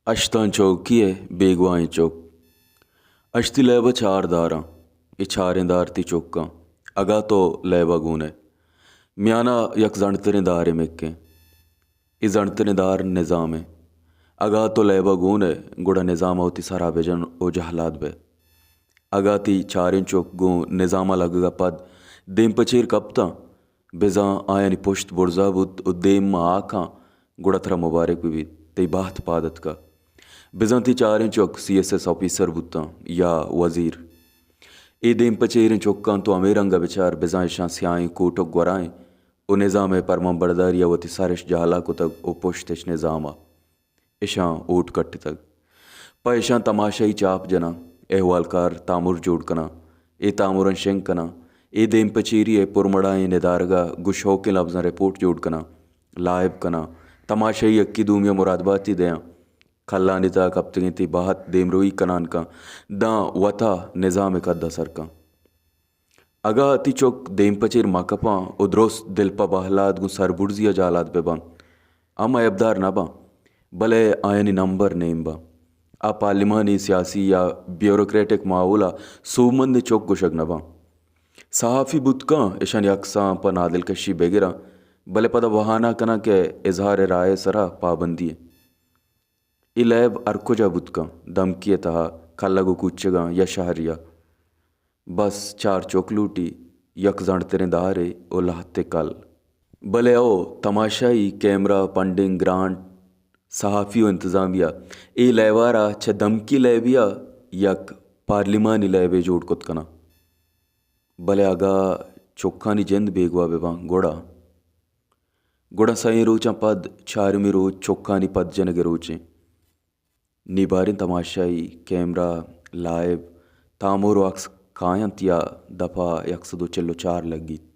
اشتاں چوکی ءِ بیگواہیں چک۔ اشتی لیب ءَ چار داراں، اے چاریں دار تی چکاں۔ اگاں تو لیب ءَ گون ئے، میانا یک زنڈتریں دارے مکیں۔ اے زنڈتریں دار نظام ایں۔ اگاں تو لیب ءَ گون ئے، گڑا نظام ءَ وتی سرا بجن و جہلاد بئے۔ اگاں تی چاریں چک گوں نظام ءَ لگگ ءَ پد دیم پہ چیر کپتاں، بزاں آیانی پشت برزا بوت و دیم ماں آکاں، گڑا ترا مبارک بہ بیت، تئی بہت پاد اتکا۔ بزاں تی چاریں چک سی ایس ایس آفیسر بوتاں یا وزیر۔ اے دیم پہ چیریں چکاں تو ہمے رنگ ءَ بچار، بزاں اشاں سیاہیں کوٹ و گورائیں و نظام ءِ پرمان برداری ءَ وتی سرش جہلا کتگ و پشتش نظام ءَ۔ اشاں اوٹ کٹتگ۔ پہ اشاں تماشائی چاپ جناں، احوالکار تامر جوڑ کناں، اے تامراں شنگ کناں، اے دیم پچیری ءِ پرمڑائیں ندارگ ءَ گوں شوکیں لبزاں رپورٹ جوڑ کناں، لائب کناں، تماشائی یکی دومی ءَ مرادباتی دیاں، کلانی تہا کپتگیں تی بہت دیمروئی کنان کن، داں وتا نظام ءِ کد ءَ سر کن۔ اگاں تی چک دیم پہ چیر مہ کپاں و درست دل پہ بہلاد گوں سربرزی ءَ جہلاد بہ باں، آ مئیبدار نہ باں، بلے آیانی نمبر نیم باں۔ آ پارلیمانی، سیاسی یا بیوروکریٹک ماحول ءَ سوبمندیں چک گوشگ نہ باں۔ صحافی بوت کن اشانی عکساں پہ نادلکشی بہ گراں، بلے پدا بہانہ کناں کہ اظہار رائے ءِ سرا پابندی ایں۔ اے لیب ہر کجا بوت کن، دمکی ءِ تہا، کلگ و کوچگاں یا شہریا۔ بس چار چک لوٹی، یک زنڈتریں دارے و لہتے کل۔ بلے او تماشائی، کیمرہ، پنڈنگ، گرانٹ، صحافی و انتظامیہ، اے لیبارا چہ دمکی لیبیا یک پارلیمانی لیبے جوڑ کت کناں۔ بلے اگاں چکانی جند بیگواہ بہ باں گڑا؟ گڑا سئیں روچاں پد چارمی روچ چکانی پد جنگ ءِ روچیں۔ نی باریں تماشائی، کیمرہ، لائب، تامر و عکس کاینت یا دپا یک سد و چل و چار لگیت۔